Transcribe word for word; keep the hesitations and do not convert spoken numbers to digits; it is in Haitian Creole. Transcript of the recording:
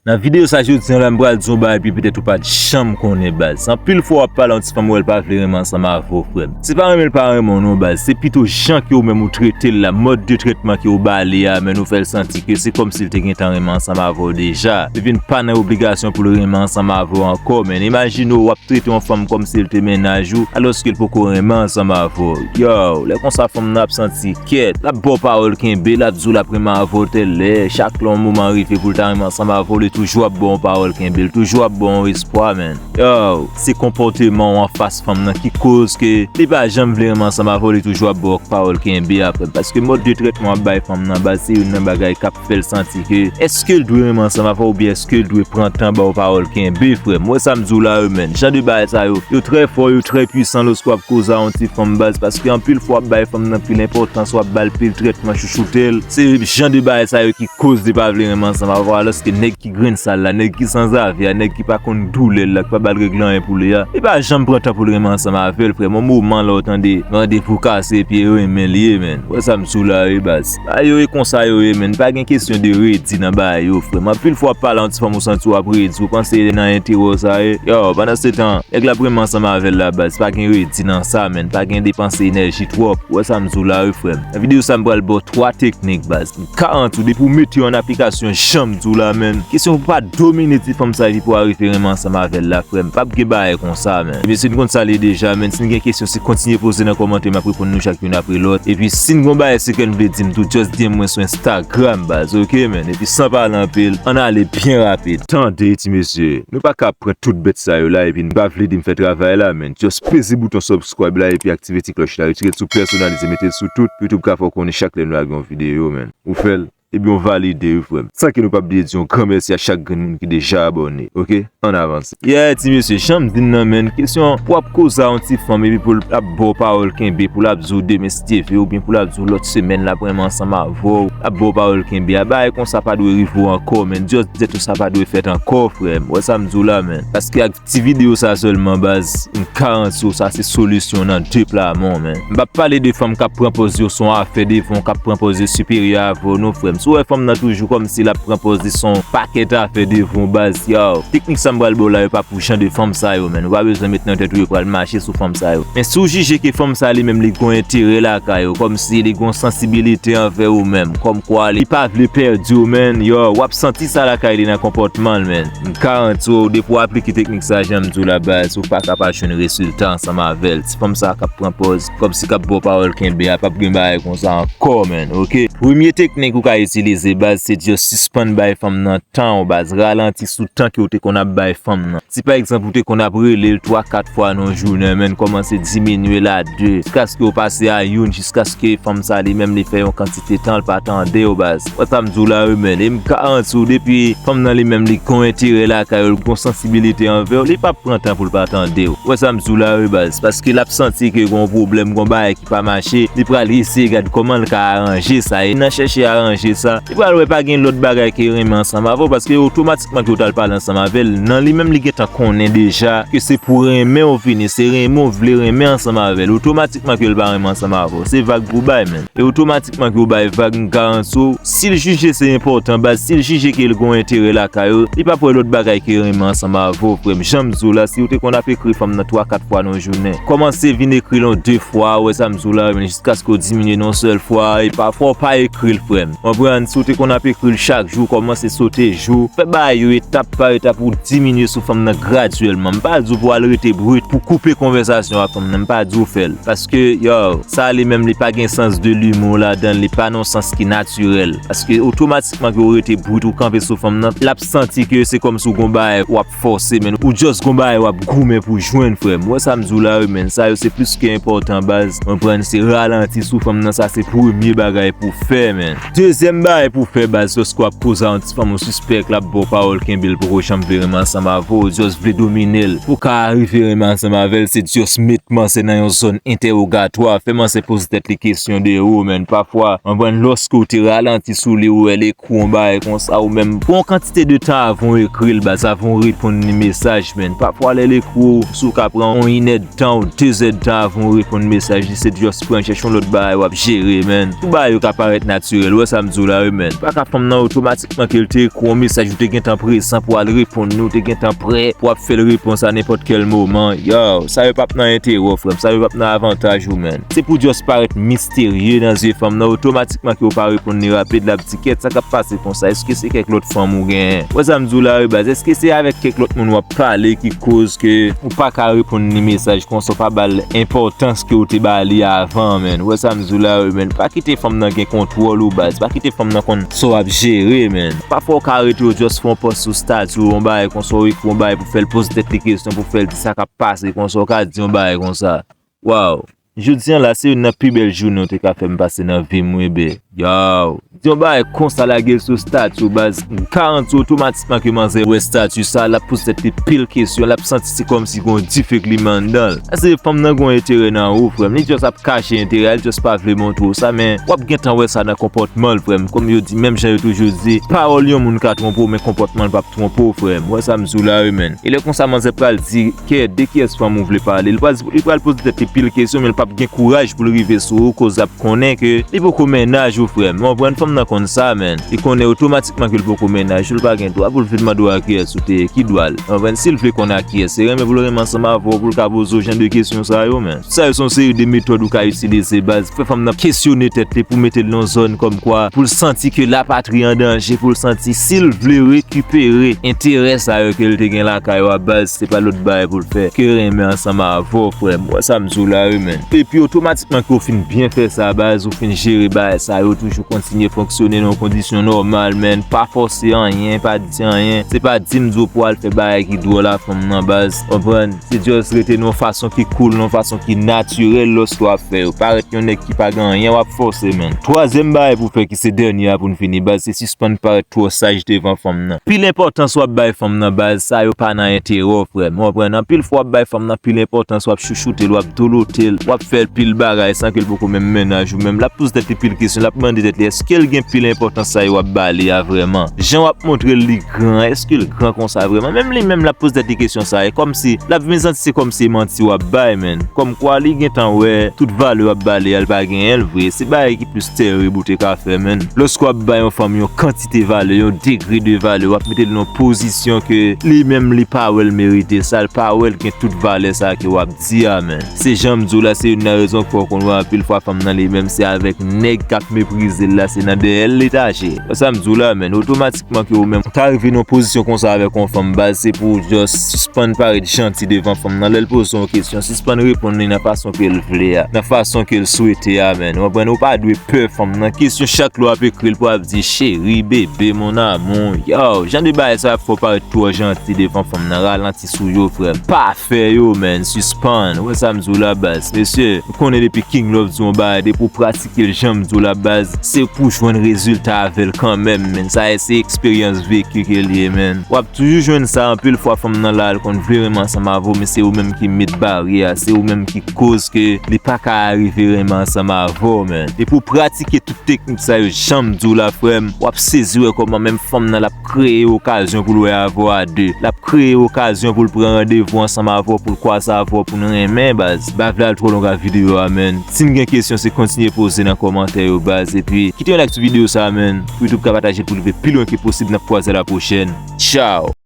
Nan videyo sa jodi an la, m pral di yon bagay epi petèt ou pa t janm konnen, baz. Anpil fwa w ap pale a yon ti fanm, ou wè l pa vle renmen ansanm avè w, frè m. Se pa renmen l pa renmen w non, baz. Se pito jan ke ou menm ou trete l la, mòd de trètman ke ou ba li a, men ou fè l santi ke se kòmsi l te gentan renmen ansanm avè w deja. Li vin pa nan obligasyon pou l renmen ansanm avè w ankò, men imajine w ap trete yon fanm kòmsi l te mennaj ou, alòske l poko renmen ansanm avè w. Yo, lè konsa fanm nan ap santi kèt, l ap ba w pawòl kenbe, l ap di w l ap renmen avè w tèl lè, chak lè yon moman rive pou l ta renmen ansanm avè w, li toujou ap ba w yon pawòl kenbe, li toujou ap ba w yon espwa, men. Yo, se konpòteman w anfas fanm nan ki koz ke li pa janm vle renmen ansanm avè w, li toujou ap ba w pawòl kenbe apre. Paske mòd de trètman w ap bay fanm nan, baz, se youn nan bagay k ap fè l santi ke èske l dwe renmen ansanm avè w oubyen èske l dwe pran tan ba w pawòl kenbe, frè m. Ou wè sa m di w la, yo, men. Jan de bagay sa yo, yo trè fò, yo trè pwisan lòske w ap koze a yon ti fanm, baz, paske anpil fwa w ap bay fanm nan pil enpòtans, w ap ba l pil trètman, chouchoute l. Se jan de bagay sa yo ki koz li pa vle renmen ansanm avè w, alòske nèg ki grenn sal la, nèg ki sanzave a, nèg ki pa konn doulè l la, ki pa ba l regle anyen pou li a, li pa janm pran tan pou l renmen ansanm avè l, frè m. Yon moman la, w tande randevou kase epi e renmen li ye, men. Ou wè sa m di w la, wi, baz. Bagay yo e konsa yo ye, men. Pa gen kesyon de redi nan bagay yo, frè m. Anpil fwa w ap pale a yon ti fanm, ou santi w ap redi, ou panse e nan enterè w sa ye. Yo, pandan se tan, nèg la ap renmen ansanm avè l la, baz. Pa gen redi nan sa, men. Pa gen depanse enèji twòp. Ou wè sa m di w la, wi, frè m. Nan videyo sa, m pral ba w twa teknik, baz. M garanti w, depi w mete yo an aplikasyon, jan m di w la, men. Kesyon pou pa domine ti fanm sa epi pou w arive renmen ansanm avè l la, frè m. P ap gen bagay konsa, men. Ebyen, si n konn sa l ye deja, men, si n gen kesyon, se kontinye poze nan kòmantè, m ap reponn nou chak youn apre lòt. Epi, si n gon bagay sekrè n vle di m tou, just D M mwen sou Instagram, baz, oke, men. Epi, san pale anpil, ann ale byen rapid. Tande, ti mesye, nou pa ka pran tout bèt sa yo la, epi n pa vle di m fè travay la, men. Just peze bouton subscribe la, epi aktive ti klòch la, retire l sou pèsonalize, mete l sou tout, pou YouTube ka fè w konnen chak lè nou lage yon videyo, men. Ou fè l, ebyen, w valide, wi, frè m. San ke nou p ap bliye di yon gran mèsi a chak grenn moun ki deja abòne, oke? Ann avanse. Yeah, ti mesye, jan m di n nan, men, kesyon pou w ap koze a yon ti fanm epi pou l ap ba w pawòl kenbe, pou l ap di w demen si Dye vle, oubyen pou l ap di w lòt semèn l ap renmen ansanm avè w, l ap ba w pawòl kenbe a, bagay konsa pa dwe rive w ankò, men. Just di tou sa pa dwe fèt ankò, frè m. Ou wè sa m di w la, men. Paske ak ti videyo sa sèlman, baz, m garanti w sa se solisyon nan de pla men w, men. M p ap pale de fanm k ap pran pòz yo se yon afè devan w, k ap pran pòz yo siperyè avè w, non, frè m. Si w wè fanm nan toujou kòmsi l ap pran pòz li se yon pakèt afè devan w, baz, yo, teknik sa m pral ba w la, yo pa pou jan de fanm sa yo, men. Ou pa bezwen met nan tèt ou yo pral mache sou fanm sa yo. Men si w jije ke fanm sa li menm li gon enterè lakay ou, kòmsi li gon sansibilite anvè ou menm, kòmkwa li pa vle pèdi w, men, yo, w ap santi sa lakay li nan konpòtman l, men. M garanti w, depi w aplike teknik sa, jan m di w la, baz, ou pa ka pa jwenn rezilta ansanm avè l. Ti fanm sa k ap pran pòz kòmsi k ap ba w pawòl kenbe a, p ap gen bagay konsa ankò, men, oke? Premye teknik ou ka itilize, baz, se just sispann bay fanm nan tan w, baz, ralanti sou tan ke w te konn ap bay fanm nan. Si pa egzanp ou te konn ap rele l twa, kat fwa nan yon jounen, men, kòmanse diminye l a de, jiskaske w pase a youn, jiskaske fanm sa li menm li fè yon kantite tan l pa tande w, baz. Wè sa m di w la, wi, men. E m garanti w, depi fanm nan li menm li gon enterè lakay ou, l gon sansibilite anvè w, li p ap pran tan pou l pa tande w. Wè sa m di w la, wi, baz. Paske l ap santi ke gon pwoblèm, gon bagay ki pa mache, li pral eseye gad kòman l ka aranje sa. E nan chèche aranje sa, li pral wè pa gen lòt bagay ke renmen ansanm avè w, paske otomatikman ke w t al pale ansanm avè l, nan li menm li gentan konnen deja ke se pou renmen w vini, se renmen w vle renmen ansanm avè l. Otomatikman ke l pa renmen ansanm avè w. Se vag pou bay, men. E otomatikman ke w bay vag, m garanti w, si l jije se enpòtan, baz, si l jije ke l gon enterè lakay ou, li p ap wè lòt bagay ke renmen ansanm avè w, frè m. Jan m di w la, si w te konn ap ekri fanm nan twa, kat fwa nan yon jounen, kòmanse vin ekri l yon de fwa, wè sa m di w la, men, jiskaske w diminye nan yon sèl fwa, e pafwa w pa ekri l, frè m. Konprann? Si w te konn ap ekri l chak jou, kòmanse sote jou, fè bagay yo etap pa etap pou w diminye sou fanm nan gradyèlman. M pa di w pou w al rete brit, pou w koupe konvèsasyon ak fanm nan, m pa di w fè l. Paske, yo, sa li menm li pa gen sans de limo ladan l, li pa nan sans ki natirèl. Paske otomatikman ke w rete brit, ou kanpe sou fanm nan, l ap santi ke se kòmsi w gon bagay w ap fòse, men ou just gon bagay w ap goumen pou jwenn, frè m. Ou wè sa m di w la, wi, men. Sa yo se plis ke enpòtan, baz. Konprann, se ralanti sou fanm nan, sa se premye bagay pou w fè, men. Dezyèm bagay pou w fè, baz, lòske w ap koze a yon ti fanm ou sispèk l ap ba w pawòl kenbe l poko janm vle renmen ansanm avè w, just vle domine l. Pou w ka rive renmen ansanm avè l, se just met mansè nan yon zòn entèwogatwa, fè mansè poze tèt li kesyon de ou, men. Pafwa, konprann, lòske w te ralanti sou li, ou wè l ekri w yon bagay konsa, ou menm, pou yon kantite de tan avan w ekri l, baz, avan w reponn li mesaj, men. Pafwa, lè l ekri w, si w ka pran yon inèdtan ou dezèdtan avan w reponn mesaj li, se just pran chèche yon lòt bagay w ap jere, men. Tout bagay yo ka parèt natirèl, ou wè sa m di w. la wi, men. Pa ka fanm nan otomatikman ke l te ekri yon mesaj ou te gentan presan pou al reponn li, ou te gentan prè pou ap fè l repons a nenpòt kèl moman. Yo, sa yo p ap nan enterè w, frè m. Sa yo p ap nan avantaj ou, men. Se pou just parèt misterye nan zye fanm nan, otomatikman ke ou pa reponn li rapid, l ap di, "Kèt, sa k ap pase konsa? Èske se kèk lòt fanm ou genyen?" Wè sa m di w la wi, baz. Èske se avèk kèk lòt moun w ap pale ki koz ke ou pa ka reponn li mesaj konsa, ou pa ba l enpòtans ke ou te ba li avan, men. Wè sa m di w la wi, men. Pa kite fanm nan gen kontwòl ou, baz. Pa kite fanm nan konn sa w ap jere, men. Pafwa ou ka rete ou just fè yon pòs sou stati ou, yon bagay konsa, ou ekri yon bagay pou fè l poze tèt li kesyon, pou fè l di sa k ap pase konsa, ou ka di yon bagay konsa. Waw! Jodi a la, se youn nan pi bèl jounen ou te ka fè m pase nan vi m, wi, bè. Yow! Di yon bagay konsa, lage l sou stati w, baz. M garanti w otomatikman ke manzè wè stati sa, l ap poze tèt li pil kesyon, l ap santi se kòmsi gen yon dife k limen anndan l. Èske fanm nan gen yon enterè nan ou, frè m? Li just ap kache enterè a, li just pa vle montre w sa, men w ap gentan wè sa nan konpòtman l, frè m. Kòm yo di, menm jan yo toujou di, pawòl yon moun ka twonpe w, men konpòtman l p ap twonpe w, frè m. Wè sa m di w la, wi, men. E lè konsa, manzè pral di, kè, de kiyès fanm ou vle pale? Li pral, li pral poze tèt li pil kesyon, men l p ap gen kouraj pou l rive sou ou, koz l ap konnen ke li poko mennaj ou, frè m. Ou konprann? Fanm nan konn sa, men. Li konnen otomatikman ke l poko mennaj ou, l pa gen dwa pou l vin mande w a kiyès ou te ye, ki dwa l. Ou konprann? Si l vle konn a kiyès, se renmen pou l renmen ansanm avè w, pou l ka poze w jan de kesyon sa yo, men. Sa yo se yon seri de metòd ou ka itilize, baz. Fè fanm nan kesyone tèt li pou mete l nan yon zòn kòmkwa, pou l santi ke lapatri an danje, pou l santi si l vle rekipere enterè sa yo ke l te gen lakay ou a, baz, se pa lòt bagay pou l fè ke renmen ansanm avè w, frè m. Wè sa m di w la, wi, men. Epi otomatikman ke w fin byen fè sa, baz, ou fin jere bagay sa yo, toujou kontinye fonksyone nan yon kondisyon nòmal, men. Pa fòse anyen, pa di anyen. Se pa di m di w pou w al fè bagay ki dwòl a fanm nan, baz. Konprann? Se just rete nan yon fason ki cool, nan yon fason ki natirèl lòske w ap fè yo. Parèt yon nèg ki pa gen anyen w ap fòse, men. Twazyèm bagay pou w fè ki se dènye a pou n fini, baz, se sispann parèt twò saj devan fanm nan. Pil enpòtans w ap bay fanm nan, baz, sa yo pa nan enterè w, frè m. Ou konprann? Anpil fwa w ap bay fanm nan pil enpòtans, w ap chouchoute l, w ap dolote l, w ap fè l pil bagay san ke l poko menm mennaj ou menm. L ap poze tèt li pil kesyon, l ap mande tèt li èske l gen pil enpòtans sa yo w ap ba li a vrèman. Jan w ap montre l li gran, èske l gran konsa vrèman? Menm li menm l ap poze tèt li kesyon sa, e kòmsi l ap vin santi se kòmsi e manti w ap bay, men. Kòmkwa li gentan wè tout valè w ap ba li a, l pa genyen l vre. Se bagay ki plis tèrib ou te ka fè, men. Lòske w ap bay yon fanm yon kantite valè, yon degre de valè, w ap mete l nan yon pozisyon ke li menm li pa wè l merite sa, l pa wè l gen tout valè sa ke w ap di a, men. Se jan m di w la, se youn nan rezon k fè w konn wè anpil fwa fanm nan li menm se avèk nèg k ap meprize l la, se nan dèyè l li tache. Wè sa m di w la, men. Otomatikman ke ou menm ou ka rive nan yon pozisyon konsa avèk yon fanm, baz, se pou w just sispann parèt janti devan fanm nan. Lè l poze w yon kesyon, sispann reponn li nan fason ke l vle a, nan fason ke l swete a, men. Ou konprann? Ou pa dwe pè fanm nan. Kesyon chak lè w ap ekri l pou ap di, "Chéri, bébé, mon amour." Yow, jan de bagay sa ap fè w parèt twò janti devan fanm nan. Ralanti sou yo, frè m. Pa fè yo, men. Sispann. Ou wè sa m di w la, baz. Mesye, ou konnen depi King Love di yon bagay, depi w pratike l jan m di w la, baz, se pou jwenn rezilta avè l kanmenm, men. Sa se eksperyans veki ke l ye, men. W ap toujou jwenn sa anpil fwa fanm nan la, l konn vle renmen ansanm avè w, men se ou menm ki met baryè a, se ou menm ki koz ke li pa ka arive renmen ansanm avè w, men. Depi w pratike tout teknik sa yo, jan m di w la, frè m, w ap sezi wè kòman menm fanm nan l ap kreye okazyon pou l wè avè w a de. L ap kreye okazyon pou l pran randevou ansanm avè w, pou l kwaze avè w, pou n renmen, baz. M pa vle al twò long ak videyo a, men. Si n gen kesyon, se kontinye poze nan kòmantè yo, baz. Epi, kite yon like sou videyo sa, men, pou YouTube ka pataje l pou l rive pi lwen ke posib. N ap kwaze a la pwochèn. Tchaw!